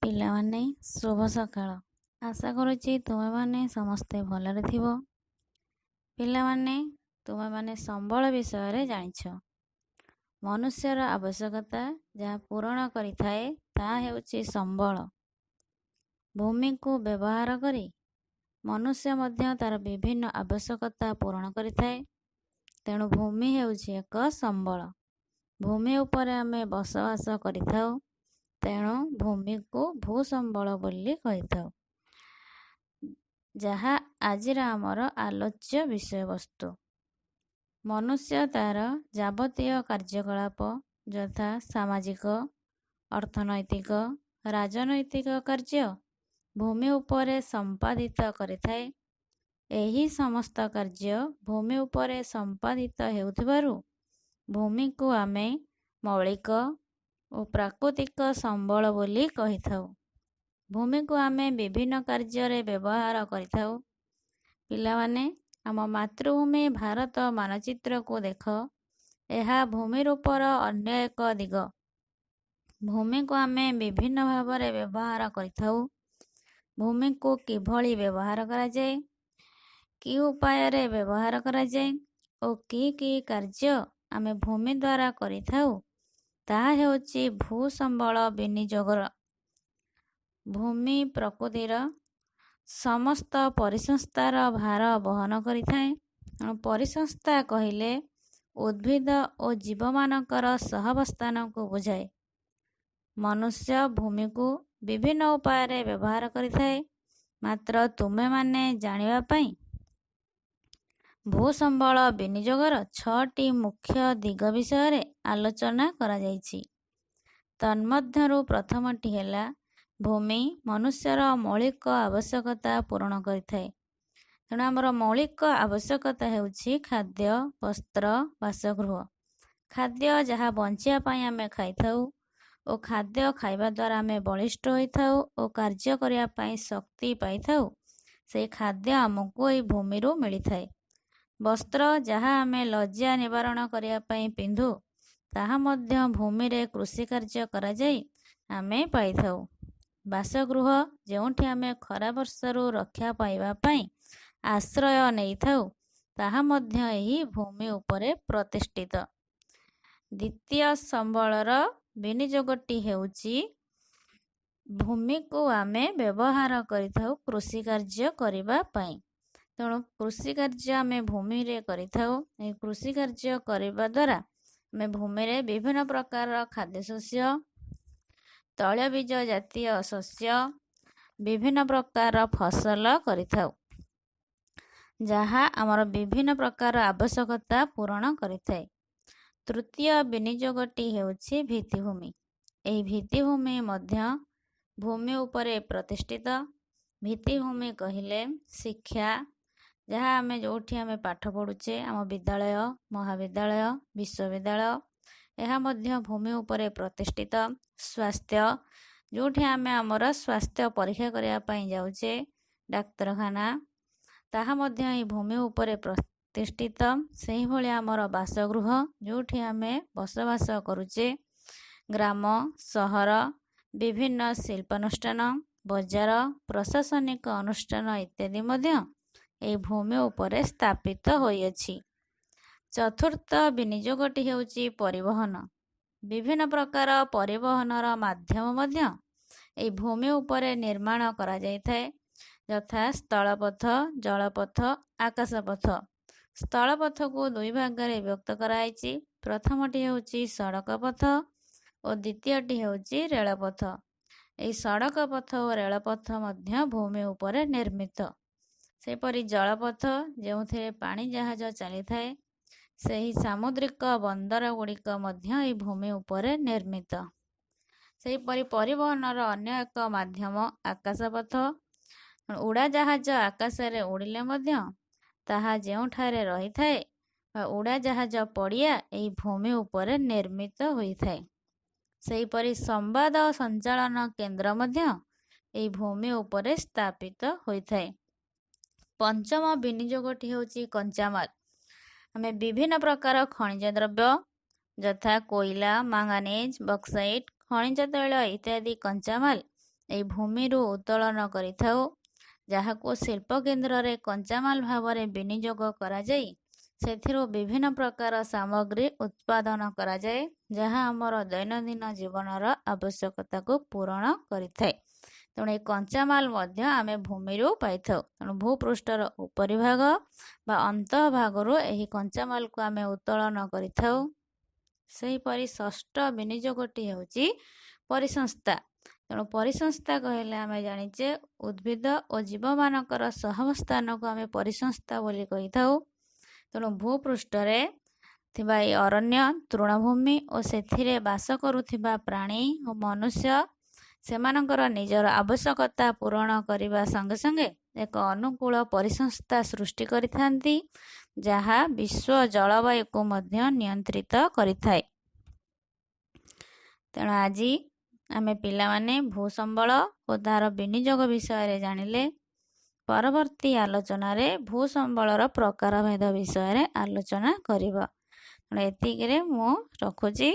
ପିଲାମାନେ, ଶୁଭ ସକାଳ। ଆଶା କରୁଛି ତୁମେମାନେ ସମସ୍ତେ ଭଲରେ ଥିବ। ପିଲାମାନେ, ତୁମେମାନେ ସମ୍ବଳ ବିଷୟରେ ଜାଣିଛ। ମନୁଷ୍ୟର ଆବଶ୍ୟକତା ଯାହା ପୂରଣ କରିଥାଏ, ତାହା ହେଉଛି ସମ୍ବଳ। ଭୂମିକୁ ବ୍ୟବହାର କରି ମନୁଷ୍ୟ ମଧ୍ୟ ତା'ର ବିଭିନ୍ନ ଆବଶ୍ୟକତା ପୂରଣ କରିଥାଏ। ତେଣୁ ଭୂମି ହେଉଛି ଏକ ସମ୍ବଳ। ଭୂମି ଉପରେ ଆମେ ବସବାସ କରିଥାଉ, ତେଣୁ ଭୂମିକୁ ଭୂସମ୍ବଳ ବୋଲି କହିଥାଉ, ଯାହା ଆଜିର ଆମର ଆଲୋଚ୍ୟ ବିଷୟବସ୍ତୁ। ମନୁଷ୍ୟ ତା'ର ଯାବତୀୟ କାର୍ଯ୍ୟକଳାପ ଯଥା ସାମାଜିକ, ଅର୍ଥନୈତିକ, ରାଜନୈତିକ କାର୍ଯ୍ୟ ଭୂମି ଉପରେ ସମ୍ପାଦିତ କରିଥାଏ। ଏହି ସମସ୍ତ କାର୍ଯ୍ୟ ଭୂମି ଉପରେ ସମ୍ପାଦିତ ହେଉଥିବାରୁ ଭୂମିକୁ ଆମେ ମୌଳିକ ଓ ପ୍ରାକୃତିକ ସମ୍ବଳ ବୋଲି କହିଥାଉ। ଭୂମିକୁ ଆମେ ବିଭିନ୍ନ କାର୍ଯ୍ୟରେ ବ୍ୟବହାର କରିଥାଉ। ପିଲାମାନେ, ଆମ ମାତୃଭୂମି ଭାରତ ମାନଚିତ୍ରକୁ ଦେଖ। ଏହା ଭୂମି ରୂପର ଅନ୍ୟ ଏକ ଦିଗ। ଭୂମିକୁ ଆମେ ବିଭିନ୍ନ ଭାବରେ ବ୍ୟବହାର କରିଥାଉ। ଭୂମିକୁ କିଭଳି ବ୍ୟବହାର କରାଯାଏ, କି ଉପାୟରେ ବ୍ୟବହାର କରାଯାଏ ଓ କି କି କାର୍ଯ୍ୟ ଆମେ ଭୂମି ଦ୍ୱାରା କରିଥାଉ, ତାହା ହେଉଛି ଭୂସମ୍ବଳ ବିନିଯୋଗର। ଭୂମି ପ୍ରକୃତିର ସମସ୍ତ ପରିସଂସ୍ଥାର ଭାର ବହନ କରିଥାଏ। ତେଣୁ ପରିସଂସ୍ଥା କହିଲେ ଉଦ୍ଭିଦ ଓ ଜୀବମାନଙ୍କର ସହାବସ୍ଥାନକୁ ବୁଝାଏ। ମନୁଷ୍ୟ ଭୂମିକୁ ବିଭିନ୍ନ ଉପାୟରେ ବ୍ୟବହାର କରିଥାଏ। ମାତ୍ର ତୁମେମାନେ ଜାଣିବା ପାଇଁ ଭୂସମ୍ବଳ ବିନିଯୋଗର 6ଟି ମୁଖ୍ୟ ଦିଗ ବିଷୟରେ ଆଲୋଚନା କରାଯାଇଛି। ତନ୍ମଧ୍ୟରୁ ପ୍ରଥମଟି ହେଲା, ଭୂମି ମନୁଷ୍ୟର ମୌଳିକ ଆବଶ୍ୟକତା ପୂରଣ କରିଥାଏ। ତେଣୁ ଆମର ମୌଳିକ ଆବଶ୍ୟକତା ହେଉଛି ଖାଦ୍ୟ, ବସ୍ତ୍ର, ବାସଗୃହ। ଖାଦ୍ୟ ଯାହା ବଞ୍ଚିବା ପାଇଁ ଆମେ ଖାଇଥାଉ ଓ ଖାଦ୍ୟ ଖାଇବା ଦ୍ୱାରା ଆମେ ବଳିଷ୍ଠ ହୋଇଥାଉ ଓ କାର୍ଯ୍ୟ କରିବା ପାଇଁ ଶକ୍ତି ପାଇଥାଉ। ସେଇ ଖାଦ୍ୟ ଆମକୁ ଏଇ ଭୂମିରୁ ମିଳିଥାଏ। ବସ୍ତ୍ର ଯାହା ଆମେ ଲଜ୍ଜା ନିବାରଣ କରିବା ପାଇଁ ପିନ୍ଧୁ, ତାହା ମଧ୍ୟ ଭୂମିରେ କୃଷି କାର୍ଯ୍ୟ କରାଯାଇ ଆମେ ପାଇଥାଉ। ବାସଗୃହ, ଯେଉଁଠି ଆମେ ଖରା ବର୍ଷାରୁ ରକ୍ଷା ପାଇବା ପାଇଁ ଆଶ୍ରୟ ନେଇଥାଉ, ତାହା ମଧ୍ୟ ଏହି ଭୂମି ଉପରେ ପ୍ରତିଷ୍ଠିତ। ଦ୍ୱିତୀୟ ସମ୍ବଳର ବିନିଯୋଗଟି ହେଉଛି, ଭୂମିକୁ ଆମେ ବ୍ୟବହାର କରିଥାଉ କୃଷି କାର୍ଯ୍ୟ କରିବା ପାଇଁ। ତେଣୁ କୃଷି କାର୍ଯ୍ୟ ଆମେ ଭୂମିରେ କରିଥାଉ। ଏହି କୃଷି କାର୍ଯ୍ୟ କରିବା ଦ୍ୱାରା ଆମେ ଭୂମିରେ ବିଭିନ୍ନ ପ୍ରକାରର ଖାଦ୍ୟଶସ୍ୟ, ତୈଳବୀଜ ଜାତୀୟ ଶସ୍ୟ, ବିଭିନ୍ନ ପ୍ରକାର ଫସଲ କରିଥାଉ, ଯାହା ଆମର ବିଭିନ୍ନ ପ୍ରକାର ଆବଶ୍ୟକତା ପୂରଣ କରିଥାଏ। ତୃତୀୟ ବିନିଯୋଗଟି ହେଉଛି ଭିତ୍ତିଭୂମି। ଏହି ଭିତ୍ତିଭୂମି ମଧ୍ୟ ଭୂମି ଉପରେ ପ୍ରତିଷ୍ଠିତ। ଭିତ୍ତିଭୂମି କହିଲେ ଶିକ୍ଷା, ଯାହା ଆମେ ଯେଉଁଠି ଆମେ ପାଠ ପଢ଼ୁଛେ, ଆମ ବିଦ୍ୟାଳୟ, ମହାବିଦ୍ୟାଳୟ, ବିଶ୍ୱବିଦ୍ୟାଳୟ, ଏହା ମଧ୍ୟ ଭୂମି ଉପରେ ପ୍ରତିଷ୍ଠିତ। ସ୍ୱାସ୍ଥ୍ୟ, ଯେଉଁଠି ଆମେ ଆମର ସ୍ୱାସ୍ଥ୍ୟ ପରୀକ୍ଷା କରିବା ପାଇଁ ଯାଉଛେ, ଡାକ୍ତରଖାନା, ତାହା ମଧ୍ୟ ଏହି ଭୂମି ଉପରେ ପ୍ରତିଷ୍ଠିତ। ସେହିଭଳି ଆମର ବାସଗୃହ, ଯେଉଁଠି ଆମେ ବସବାସ କରୁଛେ, ଗ୍ରାମ, ସହର, ବିଭିନ୍ନ ଶିଳ୍ପାନୁଷ୍ଠାନ, ବଜାର, ପ୍ରଶାସନିକ ଅନୁଷ୍ଠାନ ଇତ୍ୟାଦି ମଧ୍ୟ ଏହି ଭୂମି ଉପରେ ସ୍ଥାପିତ ହୋଇଅଛି। ଚତୁର୍ଥ ବିନିଯୋଗଟି ହେଉଛି ପରିବହନ। ବିଭିନ୍ନ ପ୍ରକାର ପରିବହନର ମାଧ୍ୟମ ମଧ୍ୟ ଏହି ଭୂମି ଉପରେ ନିର୍ମାଣ କରାଯାଇଥାଏ, ଯଥା ସ୍ଥଳପଥ, ଜଳପଥ, ଆକାଶପଥ। ସ୍ଥଳପଥକୁ ଦୁଇ ଭାଗରେ ବିଭକ୍ତ କରାଯାଇଛି। ପ୍ରଥମଟି ହେଉଛି ସଡ଼କ ପଥ ଓ ଦ୍ୱିତୀୟଟି ହେଉଛି ରେଳପଥ। ଏହି ସଡ଼କ ପଥ ଓ ରେଳପଥ ମଧ୍ୟ ଭୂମି ଉପରେ ନିର୍ମିତ। ସେହିପରି ଜଳପଥ, ଯେଉଁଥିରେ ପାଣି ଜାହାଜ ଚାଲିଥାଏ, ସେହି ସାମୁଦ୍ରିକ ବନ୍ଦର ଗୁଡ଼ିକ ମଧ୍ୟ ଏହି ଭୂମି ଉପରେ ନିର୍ମିତ। ସେହିପରି ପରିବହନର ଅନ୍ୟ ଏକ ମାଧ୍ୟମ ଆକାଶପଥ। ଉଡ଼ାଜାହାଜ ଆକାଶରେ ଉଡ଼ିଲେ ମଧ୍ୟ ତାହା ଯେଉଁଠାରେ ରହିଥାଏ ବା ଉଡ଼ାଜାହାଜ ପଡ଼ିଆ ଏହି ଭୂମି ଉପରେ ନିର୍ମିତ ହୋଇଥାଏ। ସେହିପରି ସମ୍ବାଦ ସଞ୍ଚାଳନ କେନ୍ଦ୍ର ମଧ୍ୟ ଏହି ଭୂମି ଉପରେ ସ୍ଥାପିତ ହୋଇଥାଏ। ପଞ୍ଚମ ବିନିଯୋଗଟି ହେଉଛି କଞ୍ଚାମାଲ। ଆମେ ବିଭିନ୍ନ ପ୍ରକାର ଖଣିଜ ଦ୍ରବ୍ୟ ଯଥା କୋଇଲା, ମାଙ୍ଗାନିଜ, ବକ୍ସାଇଟ୍, ଖଣିଜ ତୈଳ ଇତ୍ୟାଦି କଞ୍ଚାମାଲ ଏଇ ଭୂମିରୁ ଉତ୍ତୋଳନ କରିଥାଉ, ଯାହାକୁ ଶିଳ୍ପ କେନ୍ଦ୍ରରେ କଞ୍ଚାମାଲ ଭାବରେ ବିନିଯୋଗ କରାଯାଇ ସେଥିରୁ ବିଭିନ୍ନ ପ୍ରକାର ସାମଗ୍ରୀ ଉତ୍ପାଦନ କରାଯାଏ, ଯାହା ଆମର ଦୈନନ୍ଦିନ ଜୀବନର ଆବଶ୍ୟକତାକୁ ପୂରଣ କରିଥାଏ। ତେଣୁ ଏହି କଞ୍ଚାମାଲ ମଧ୍ୟ ଆମେ ଭୂମିରୁ ପାଇଥାଉ। ତେଣୁ ଭୂପୃଷ୍ଠର ଉପରିଭାଗ ବା ଅନ୍ତଃଭାଗରୁ ଏହି କଞ୍ଚାମାଲକୁ ଆମେ ଉତ୍ତୋଳନ କରିଥାଉ। ସେହିପରି ଷଷ୍ଠ ବିନିଯୋଗଟି ହେଉଛି ପରିସଂସ୍ଥା। ତେଣୁ ପରିସଂସ୍ଥା କହିଲେ ଆମେ ଜାଣିଛେ, ଉଦ୍ଭିଦ ଓ ଜୀବମାନଙ୍କର ସହାବସ୍ଥାନକୁ ଆମେ ପରିସଂସ୍ଥା ବୋଲି କହିଥାଉ। ତେଣୁ ଭୂପୃଷ୍ଠରେ ଥିବା ଏହି ଅରଣ୍ୟ, ତୃଣଭୂମି ଓ ସେଥିରେ ବାସ କରୁଥିବା ପ୍ରାଣୀ ଓ ମନୁଷ୍ୟ ସେମାନଙ୍କର ନିଜର ଆବଶ୍ୟକତା ପୂରଣ କରିବା ସଙ୍ଗେ ସଙ୍ଗେ ଏକ ଅନୁକୂଳ ପରିସଂସ୍ଥା ସୃଷ୍ଟି କରିଥାନ୍ତି, ଯାହା ବିଶ୍ୱ ଜଳବାୟୁକୁ ମଧ୍ୟ ନିୟନ୍ତ୍ରିତ କରିଥାଏ। ତେଣୁ ଆଜି ଆମେ ପିଲାମାନେ ଭୂସମ୍ବଳ ଓ ତା'ର ବିନିଯୋଗ ବିଷୟରେ ଜାଣିଲେ। ପରବର୍ତ୍ତୀ ଆଲୋଚନାରେ ଭୂସମ୍ବଳର ପ୍ରକାରଭେଦ ବିଷୟରେ ଆଲୋଚନା କରିବା। ତେଣୁ ଏତିକିରେ ମୁଁ ରଖୁଛି।